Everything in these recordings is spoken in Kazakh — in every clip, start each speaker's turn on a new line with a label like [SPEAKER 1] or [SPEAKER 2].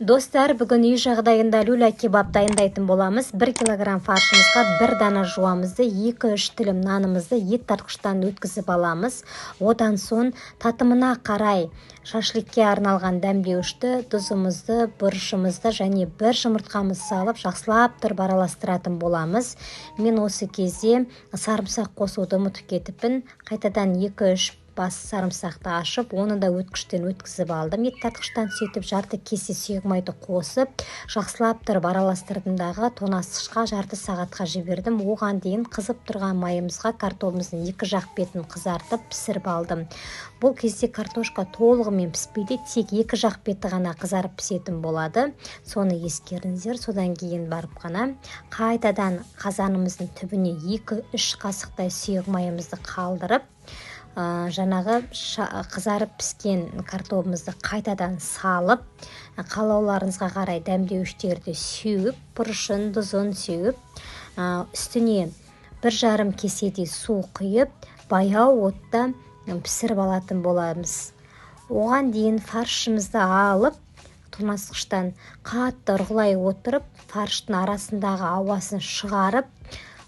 [SPEAKER 1] Достар, бүгін үй жағдайында люля-кебаб дайындайтын боламыз. 1 килограмм фаршымызға бір дана жуамызды, 2-3 тілім нанымызды ет тартқыштан өткізіп аламыз. Одан соң татымына қарай шашликке арналған дәмдеуішті, тұзымызды, бұрышымызды және бір жұмыртқамызды салып, жақсылап тұрып араластыратын боламыз. Мен осы кезде сарымсақ қосуды ұмытып кетіппін. Қайтадан 2-3 бас сарымсақты ашып, оны да өткіштен өткізіп алдым ет тартқыштан. Сөйтіп, жарты кесе сұйық майды қосып, жақсылап тұрып араластырдым дағы, тоңазытқышқа жарты сағатқа жібердім. Оған дейін қызып тұрған майымызға картогымыздың екі жақ бетін қызартып, пісіріп алдым. Бұл кезде картошка толығымен піспейді, тек екі жақ беті ғана қызарып пісетін болады, соны ескеріңіздер. Содан кейін барып қана қайтадан қазанымыздың түбіне 2-3 қасықтай сұйық майымызды қалдырып, жаңағы қызарып піскен картобымызды қайтадан салып, қалауларыңызға қарай дәмдеуіштерді сеуіп, бұрышын, тұзын сеуіп, үстіне 1,5 кеседей су құйып, баяу отта пісіріп алатын боламыз. Оған дейін фаршымызды алып, тоңазытқыштан қатты ұрғылай отырып, фарштың арасындағы ауасын шығарып,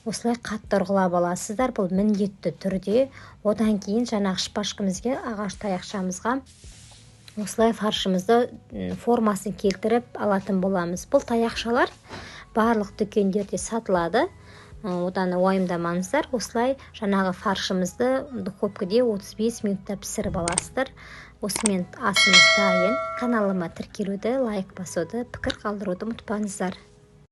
[SPEAKER 1] осылай қатты ұрғылап аласыздар. Бұл міндетті түрде. Одан кейін жаңағы шпажкамызге, ағаш таяқшамызға осылай фаршымызды формасын келтіріп алатын боламыз. Бұл таяқшалар барлық дүкендерде сатылады, одан уайымдамаңыздар. Осылай жаңағы фаршымызды духовкаде 35 минутта пісіріп аласыздар. Осымен асымыз дайын. Каналыма тіркелуді, лайк басуды, пікір қалдыруды ұмытпаңыздар.